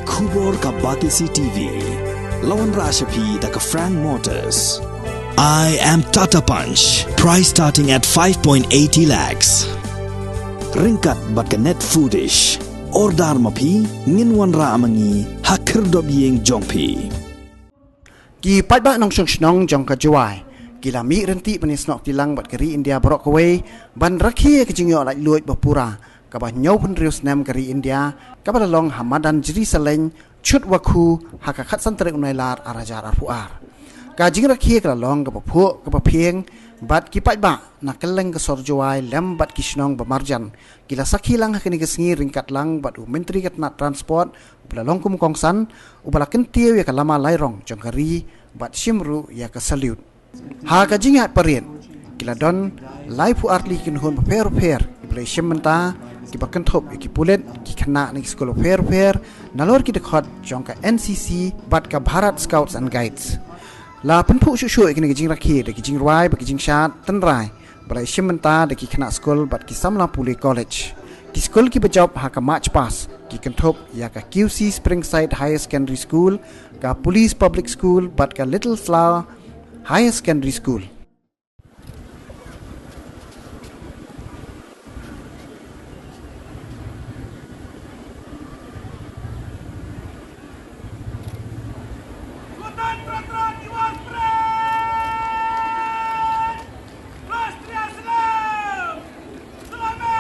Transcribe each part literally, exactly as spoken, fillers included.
Khubor ka Batesi T V. La wanrah sha phi da ka Frank Motors. I am Tata Punch. Price starting at five point eighty lakhs. Ryngkat bad ka Net Foodish. Order ma phi, ngin wanrah ma ngi ha khyrdop ïing jong phi. Ki paidbah nongshong shnong jong ka Jowai ki la mih ryntih ban ïasnoh kti lang bad ka ri India baroh kawei ban rakhe ïa ka jingïoh laitluid ba pura kaba hynñiewphew hynriew snem ka ri India, kaba la long ha madan Jri Saleng Chutwakhu ha ka khatsan tarik u Nailar ar hajar arphew ar. Ka jingrakhe ka la long kaba phuh kaba phieng bad ki paidbah na kylleng ka sor Jowai lem bad ki shnong ba marjan ki la sakhi lang ha kane ka sngi ryngkat lang bad u Myntri ka tnat Transport uba la long kum u kongsan, uba la kyntiew ïa ka lama lairong jong ka ri bad shim ruh ïa ka salute. Ha ka jingïaid parade ki la don laiphew ar tylli ki kynhun bapher bapher kiba la ïashim bynta, kiba kynthup ïa ki pulit, ki khynnah na ki skul bapher bapher, nalor ki dkhot jong ka N C C bad ka Bharat Scouts and Guides. La pynphuh shuh shuh ïa kane ka jingrakhe da ki jingrwai bad ki jingshad tynrai ba la ïashim bynta da ki khynnah skul bad ki samla pule college. Ki skul kiba jop ha ka March Past ki kynthup ïa ka Q C Springside Higher Secondary School, ka Police Public School bad ka Little Flower Higher Secondary School. स्वतंत्रता दिवस परेड! राष्ट्रीय सलाम! सलामी!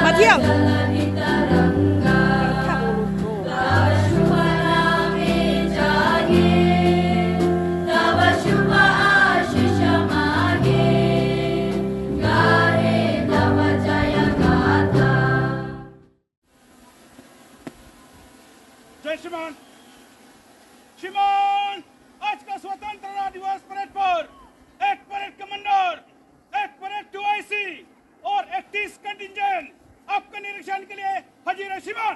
Mathiang. जय श्रीमान। श्रीमान, आज का स्वतंत्रता दिवस परेड पर एक परेड कमांडर, एक परेड टू आईसी और इकतीस कंटिंजेंट आपके निरीक्षण के लिए हाजिर है श्रीमान।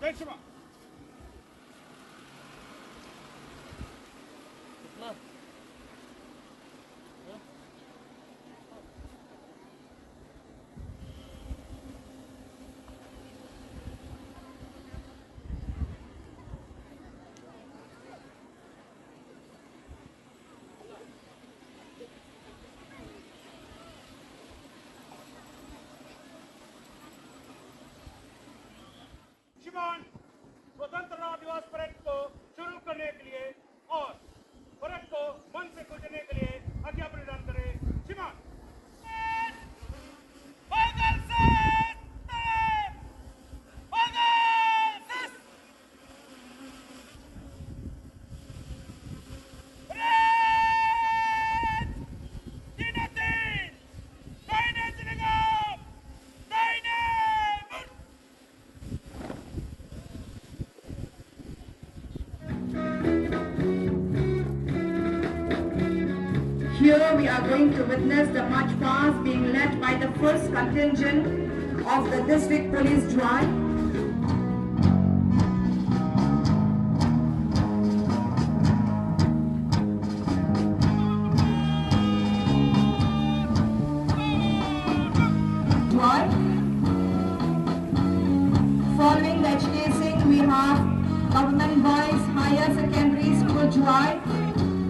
जय श्रीमान। श्रीमान, स्वतंत्रता दिवस परेड को शुरू करने के लिए और परेड को मंच से गुजरने के लिए आज्ञा प्रदान करें। श्रीमान। Here we are going to witness the march past being led by the first contingent of the District Police Jowai. Jowai. Following the H K Singh, we have Government Boys Higher Secondary School, Jowai,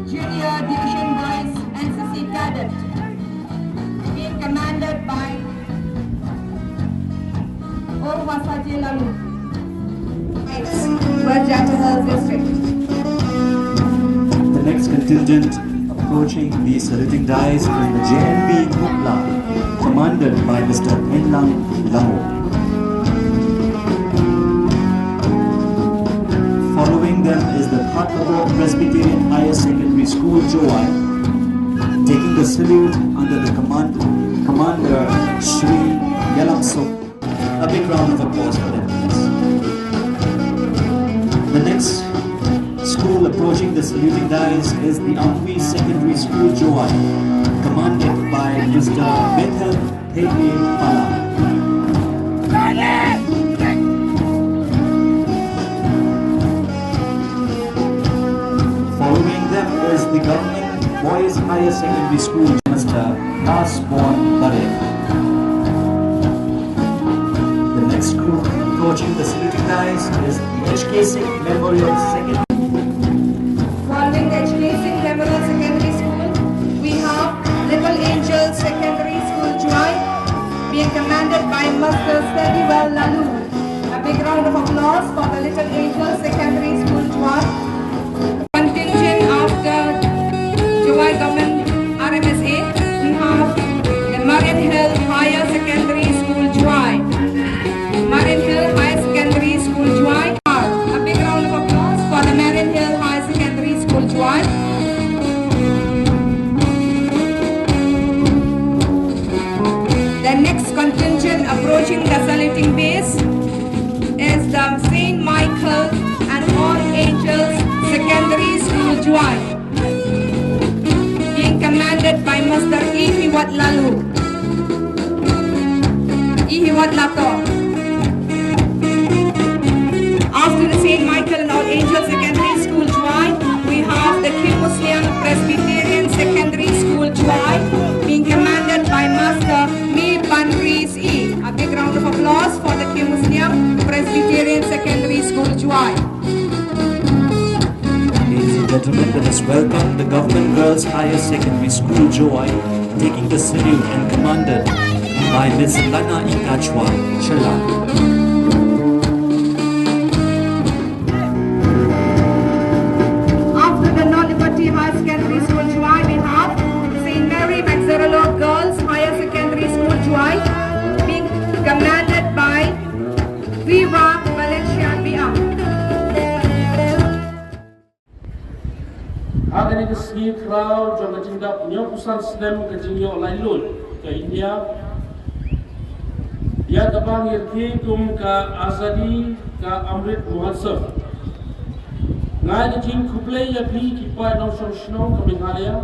Junior Division Boys N C C Cadet, being commanded by Oruwasajie Laloo, West Jaintia Hills District. The next contingent approaching the saluting dais is the J N P Mukla, commanded by Mister Enlang Lamo. Following them is the Thatlabo Presbyterian Higher Secondary School, Jowai, taking the salute under the command, Commander Shri Yalamsok. A big round of applause for them, please. The next school approaching The saluting dice is the Ampui Secondary School, Jowai, commanded by Mister Bethel Thepepala. Following them is the Government Boys Higher Secondary School, Mister Asbon Barek. The next group approaching the saluting dice is the H K Singh Memorial Secondary. Following the H K Singh Memorial Secondary School, we have Little Angels Secondary School, Jowai, being commanded by Mister Steadywell Lalu. A big round of applause for the Little Angels Secondary School, Jowai. Contingent of the Jowai Government R M S A, we have the Marian Hill Higher Secondary School, Jowai. Marian Hill Higher Secondary School, Jowai. A big round of applause for the Marian Hill Higher Secondary School, Jowai. The next contingent approaching the saluting base is the Saint Michael and All Angels Secondary School, Jowai, being commanded by Mister Ihiwat Lalu. Ihiwat Lato. After the Saint Michael and All Angels Secondary School, Jowai, we have the Khimusniang Presbyterian Secondary School, Jowai, being commanded by Master Me Banris E. A big round of applause for the Khimusniang Presbyterian Secondary School, Jowai. Ladies and gentlemen, let us welcome the Government Girls Higher Secondary School, Jowai, taking the salute and commanded by Miss Lana Ikachwa Chela. After the Nonlipati Higher Secondary School, Jowai, we have Saint Mary Magazarolo Girls Higher Secondary School, Jowai, being commanded by Viva Valencia Biang. Ha kane ka sngi khraw jong ka jingdap hynñiewphew san snem ka jingïoh laitluid ka India, ïa kaba ngi rkhie kum ka Azadi ka Amrit Mahotsav, nga ai ka jingkhublei ïa phi ki paid nongshong shnong ka Meghalaya.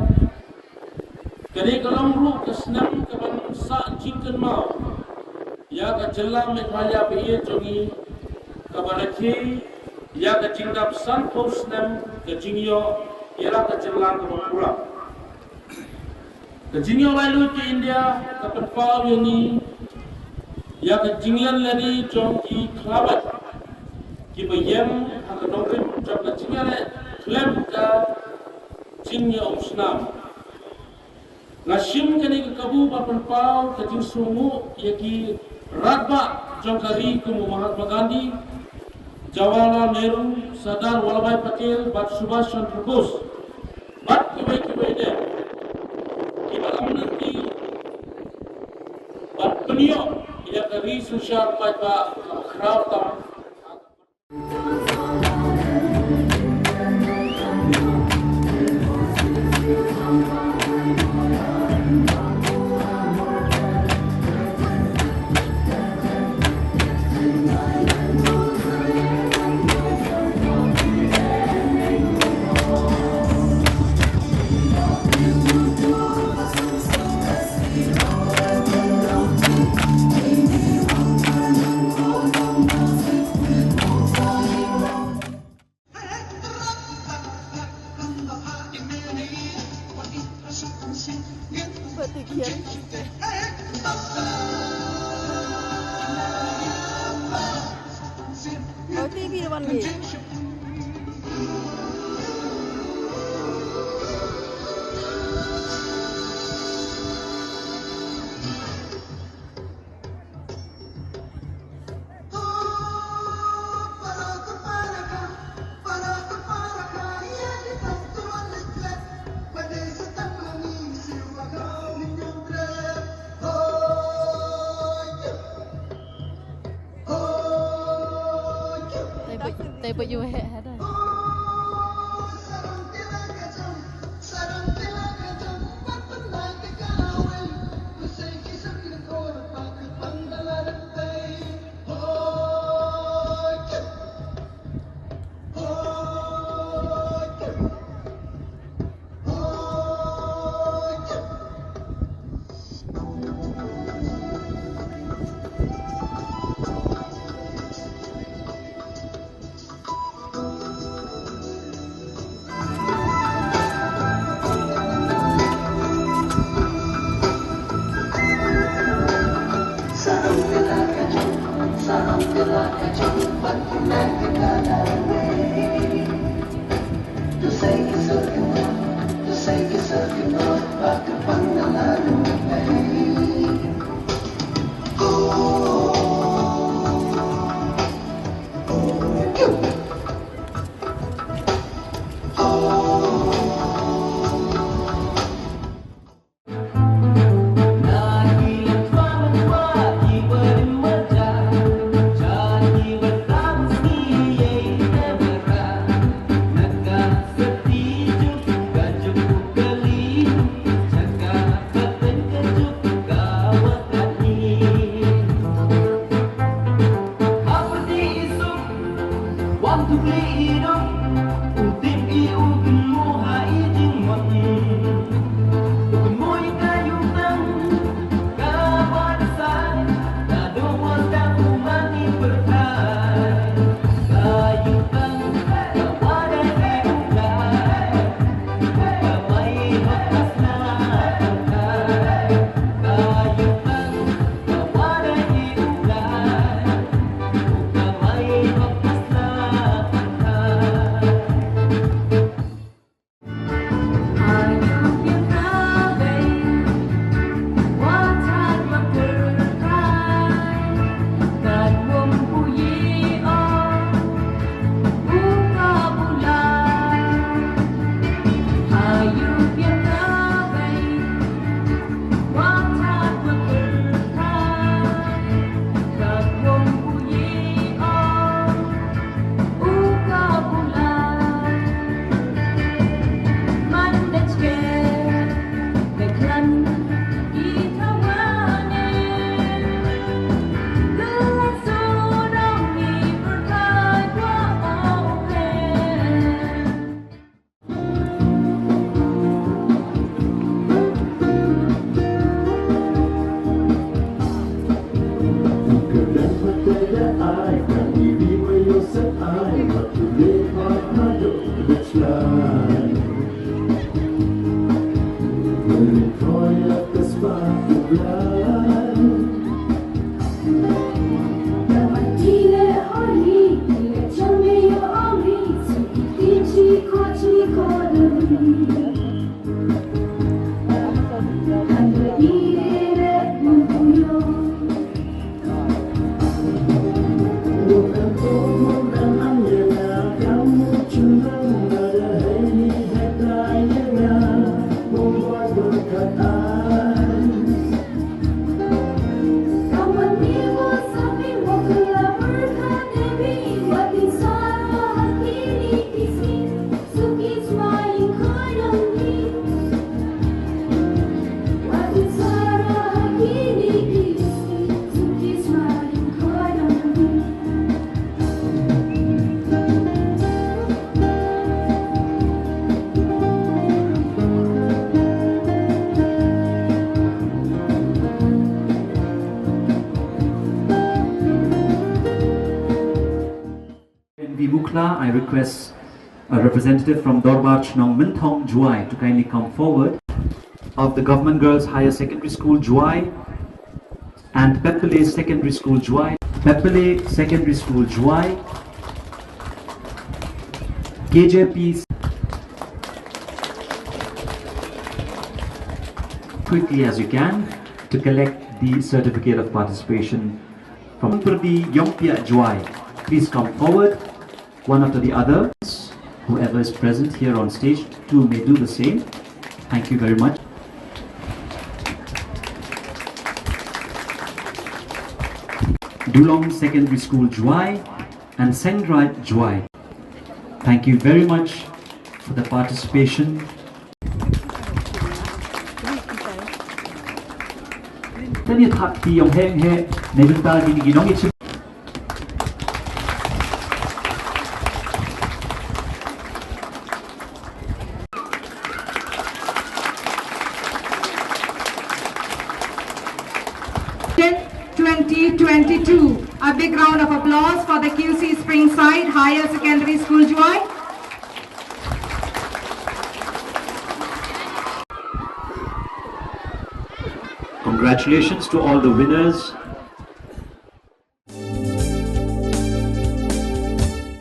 Kane ka long ruh ka snem kaban sah jingkynmaw ïa ka jylla Meghalaya ba ïeit jong ngi, kaba rakhe ïa ka jingdap sanphew snem ka jingïoh ïa la ka jylla kaba pura. Ka jingïoh laitluid ka India ka pynpaw ïa ngi ïa ka jingïalehri jong ki khlawait kiba ïeng ha ka nongrim jong ka jingïaleh khlem ka jingïaumsnam. Nga shim kane ka kabu ban pynpaw ka jingsngewnguh ïa ki rangbah jong ka ri kum u Mahatma Gandhi, Jawaharlal Nehru, Sardar Vallabhbhai Patel bad Subhash Chandra Bose bad kiwei kiwei de kiba lam lynti ban pynïoh ïa ka ri synshar paidbah kaba khraw tam. N V Mukhla, I request a representative from Dorbar Chnong Mynthong, Jowai, to kindly come forward. Of the Government Girls Higher Secondary School, Jowai, and Pepperley Secondary School, Jowai. Pepperley Secondary School, Jowai. K J P, quickly as you can, to collect the certificate of participation from Purdi Yongpia, Jowai. Please come forward, one after the other. Whoever is present here on stage too may do the same. Thank you very much. Dulong Secondary School, Jowai, and Sengdrai, Jowai. Thank you very much for the participation. Tani thak ti yong heng he, ne bynta kini ki nongïashim. Twenty twenty-two. A big round of applause for the Q C Springside Higher Secondary School, Jowai. Congratulations to all the winners.